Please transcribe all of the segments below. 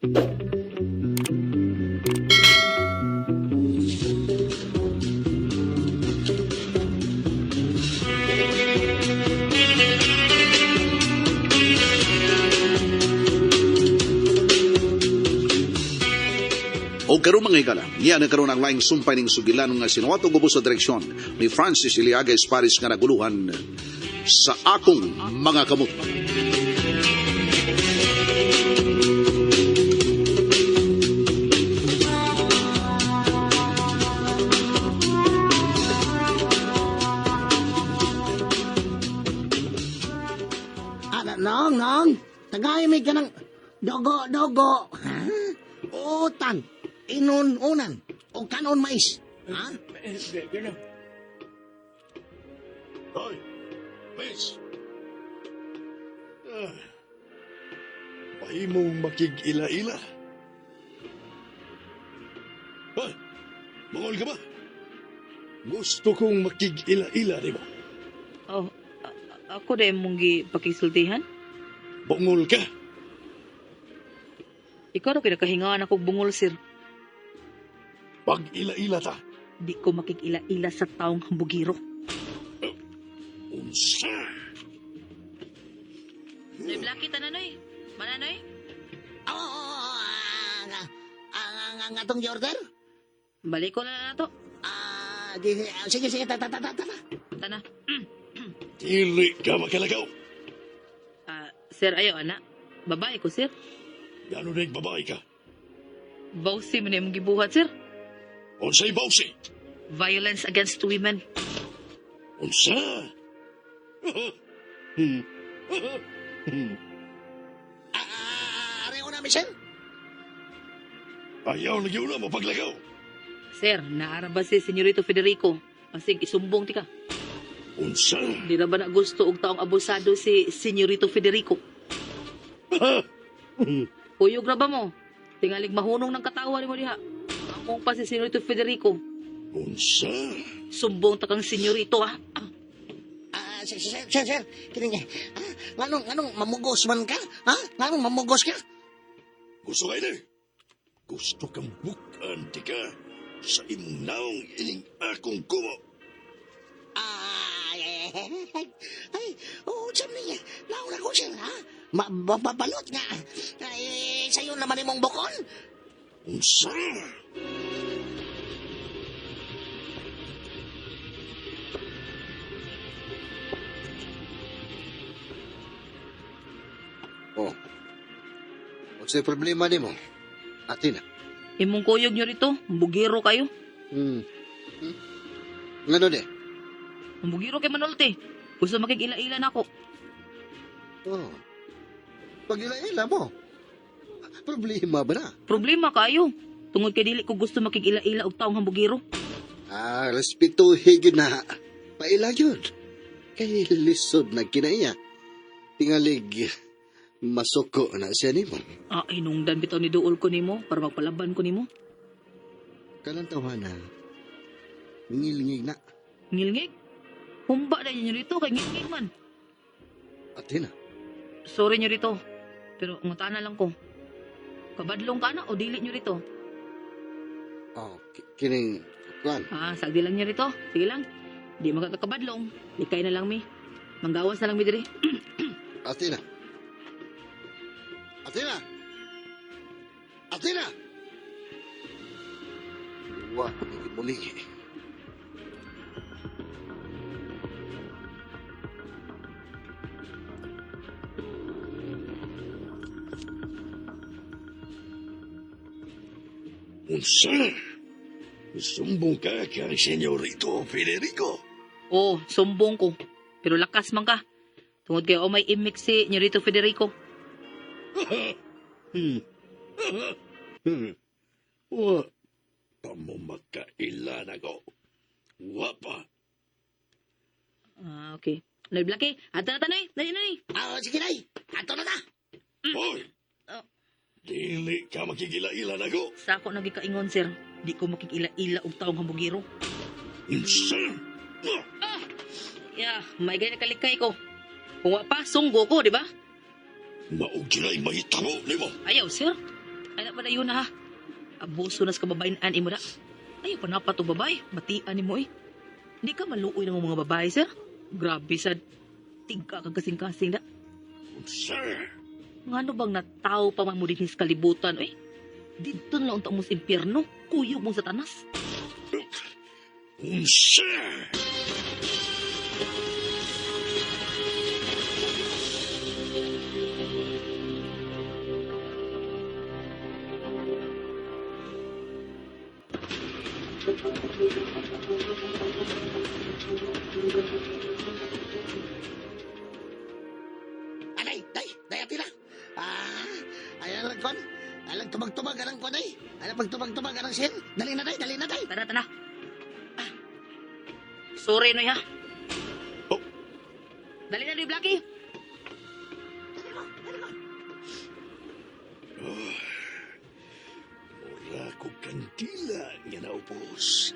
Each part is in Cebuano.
O karon, mga higala, niya na karon ang laing sumpay ning sugilan nga sinuwato gubo sa direksyon ni Francis Iliaga Esparis nga naguluhan Sa Akong Mga Kamot. Ah, nong, nong. Tagay may ka ng dogo, dogo. Ha? Utan. Inun-unan. O kanon mais. Ha? Hoy, miss. Ah, mahimong makig-ila-ila. Hoy, bungol ka ba? Gusto kong makig-ila-ila, di ba? Oh, ako na imong gipakisultihan. Bungol ka. Ikaw ra kay nakahingaan ako bungol, sir. Pag-ila-ila ta. Di ko makikila-ila sa taong hambugiro. Unsa? Noy Blackie, tananoy. Mananoy? Oo, ang, ang atong order? Balik ko na lang na to. Ah, sige, sige, ta, ta, ta, ta, ta. Tana. Dili ka makalagaw. Ah, sir, ayaw, ana. Babae ko, sir. Gano'n na babae ka. Bawsi mo na imong gibuhat, sir. Unsay bawsi? Violence against women. Unsa? Ah, ah, areho na, sir. Ayaw lagi una mo paglagaw. Sir, naara ba si Senyorito Federico? Pasig, isumbong ti ka. Unsa? Di ra ba na gusto og taong abusado si Senyorito Federico? Kuyog ra ba mo? Tingalig mahunong ng katawa nimo diha. Among pa si Senyorito Federico. Unsa? Sumbong ta kang senyorito, ha. Ah, Ah, sir, sir, sir, sir. Kining, ah, nganong mamugos man ka? Ha? Nganong mamugos ka? Gusto ka ini? Gusto kang bukan ti ka sa imong naong ining akong kumo. Ay, ay, ay, ay, oh, saan niya? Nauna ko siya, ha? Mababalot nga. Ay, sa'yo naman imong bukol. Unsa? Oh. Unsay problema nimo? Atina. Imong kuyog nyo rito, bugiro kayo. Ngano de? Bugiro kay Manolte. Gusto makig-ila-ila nako. Oh. Pag-ila-ila mo. Problema ba na? Problema kayo. Tungod kay dili ko gusto makig-ila-ila og taong hambugiro. Ah, respeto higid na. Paila yun. Kay lisod na kinaiya. Tingalig, masuko na siya nimo. Ah, hinungdan bitaw ni duol ko nimo para magpalaban ko nimo. Kanang tawhana, ngilngig na. Ngilngig. Humba na nyo rito kay ngilngig man. Atina, Sorry nyo rito. Pero ngutana lang ko. Kabadlong ka na o dili nyo rito? Oh, kining, kuan. Ah, sagdi lang nyo rito. Sige lang. Di makakabadlong. Likay na lang mi. Manggawas na lang mi diri. Atina. Atina! Atina! Wa, muli. Unsa? Sumbong ka kang senyorito Federico. Oo, sumbong ko. Pero lakas man ka. Tungod kay o may imik si Nyorito Federico. Wa pa mo makaila na ko. Wa pa. Ah, okay. Noy Blackie, ato na tanoy. Dali noy. Ah, sige, nay. Ato na ta. Hoy! Oh. Dili ka makigila-ila na ko. Sako nagi kaingon, sir. Di ko makikila-ila og taong hambugiro. Unsa? Yeah, may gani kalikay ko. Kung wa pa, sunggo ko, di ba? Maog kinay mahitabo nimo. Ayaw, sir. Ay na pala yun ha. Abuso na sa kababayan imo na. Ayaw pa na pa babae. Batian nimo eh. Di ka maluoy ng mga babae, sir. Grabe sad. Tigka kag kasing-kasing na. Unsa? Ngano bang nataw pa man mo dinhi sa kalibutan, eh? Dito na lang unta mo sa impyerno. Kuyog mo sa tanas. Unsa? Aday, day, day atina. Ah, ay alang kon. Alang tubag-tubag alang kon ay. Alang pagtubag-tubag alang sin. Dali na day, dali na day. Tara, tara. Ah. Sorry, Noy, ha? Oh. Dali na, Noy Blackie. Mura ko kandila nga naubos.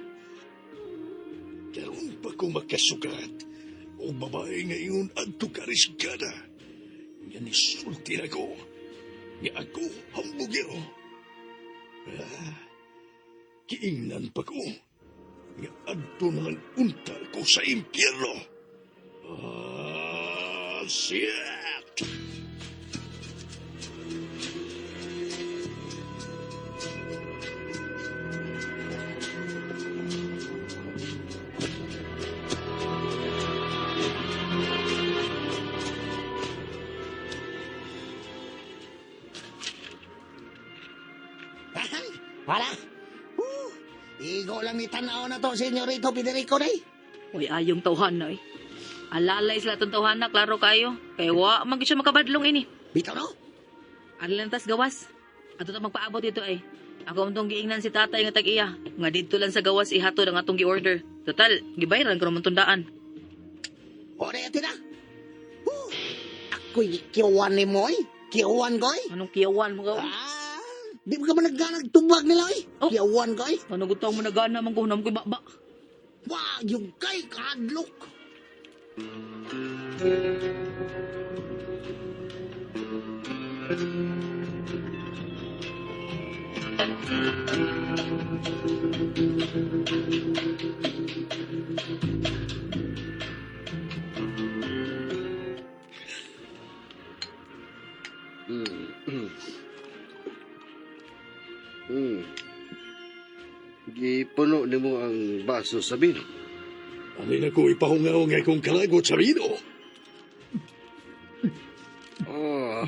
Karon pa ko makasugat o babae ngayon adto karisgada. Nga nisulti na ko. Nga ako hambugero. Ah, kiingnan pa ko. Nga adto na lang unta ko sa impyerno. Ah, shit! Ay, wala. Woo, igo lang ni tanaw na to, Senyorito Federico day. Uy, ayong tawhan na, eh. Alalay sila itong tawhan na, klaro kayo. Kaya wa, man gyud siya makabadlong ini. Bitaw no? Ano lang tas gawas? Ato ta magpaabot dito eh. Ako ang tong giingnan si tatay nga tag-iya. Nga dito lang sa gawas ihatod ang atong gi-order. Total, gibayaran ko naman tundaan. O day atina. Woo, ako'y kiyawan ni mo ay. Kiyawan ko ay. Anong kiyawan mo ka? Ah, di ba ka man nagganag tubag nila ay? Oh. Kiyawan ko ay. Ano gutaw mo nagana man ko nam ko baba. Wa, yung kay kadlok. Gipuno nimo ang baso sa bino. Alin ako ipahungaw nga akong kalagot sa bino. Oh.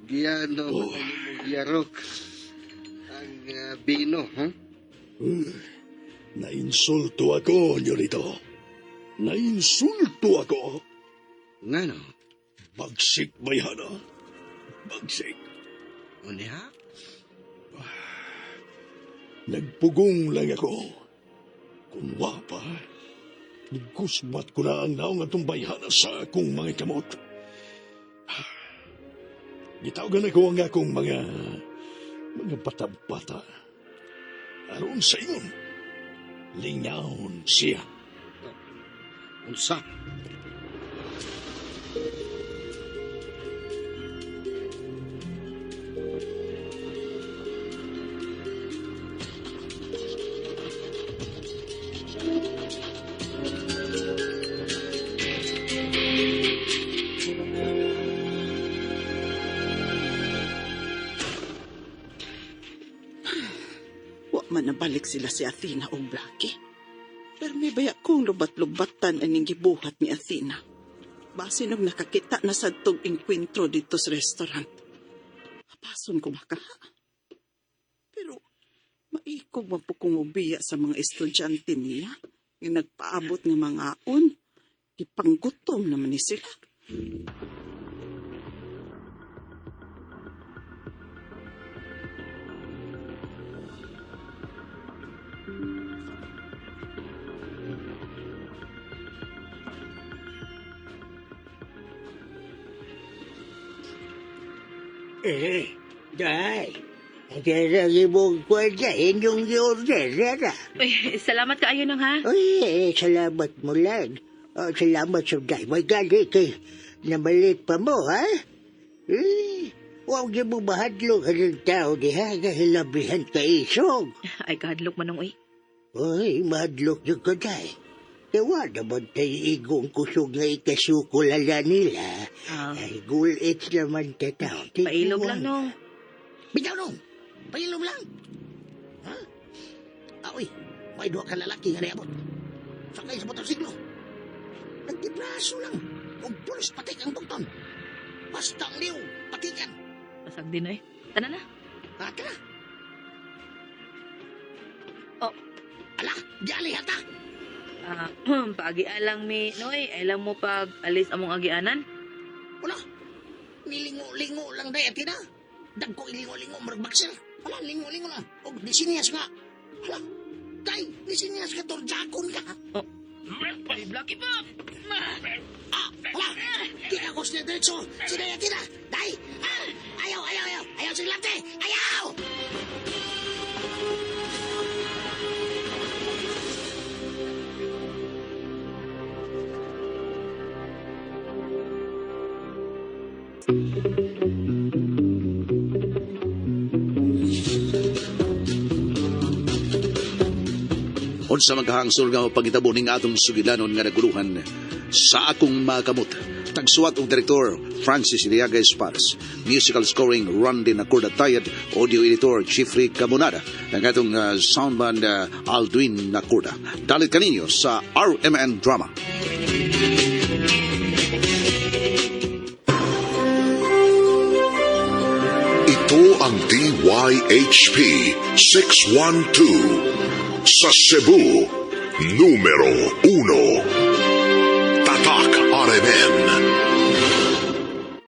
Giyano oh. Nimo giyarok ang bino, ha? Nainsulto ako, Nyorito. Nainsulto ako. Ngano? Bagsik, bayhana. Bagsik. Unya? Nagpugong lang ako. Kung wa pa, nagkusbat ko na ang naong atong bayhana sa akong mga kamot. Gitawagan ako ang akong mga bata-bata. Aron sa ingon, lingawon siya. Unsa? Wa man nabalik sila si Athena o Blackie. Pero may baya kong lubat-lubatan aning gibuhat ni Athena. Basin og nakakita na sa tog engkwentro dito sa restaurant. Hapason ko baka. Pero maikog man po kong ubiya sa mga estudyante niya nga nagpaabot nga mga on. Ipanggutom naman ni sila. Eh, day. Kaya imong kwenta, inyong i-order, na. Uy, salamat kaayo nang ha. Uy, eh, salamat mo lang. Oh, salamat sa day. May gali kay nabalik pa mo, ha? Eh, Wa gyud mo mahadlok ang tao diha nga hilabihan ka isog. Ay, kahadlok man, Nong, uy. Uy, mahadlok gyud ko, day. Kay wa naman tay igong kusog nga ikasukulala nila. Ah, Ay, gulit naman ta tao. pailog lang, Nong. Bitaw, Nong. Pailog lang. Ha? Ah, uy, may duha ka lalaki nga niabot. Sakay sa motorsiklo. Nagdibraso lang. Og pulis patik ang bugton. Basta ang liw, patikan. Pasag din, eh. Tana na. Ha, tara. Oh. Ala, di hata. Ah, paagian lang mi, Noy. Alam mo pag alis among agianan? Wala. Nilingo-lingo lang day atina. Dagko ilingo-lingo murag boxer. Wala, lingo-lingo lang. Og disinyas nga. Hala. Day, disinyas ka torjakon ka. Oh. Ay, Blackie pa! Ah, wala. Di ka ko siya diretso. Si Day Atina. Day. Ah, ayaw, ayaw, ayaw. Ayaw si Lante. Ayaw! Unsa magkahangsol nga pagitabo ning atong sugilanon nga naguluhan sa akong makamot. Tagsuwat og direktor Francis Iliaga Espares. Musical scoring Randy Nacorda Tayad, audio editor Jeffrey Camonada, ang atong soundman Aldwin Nacorda. Dalit kaninyo sa RMN Drama. Ito ang DYHP 612 sa Cebu, numero 1. Tatak RMN.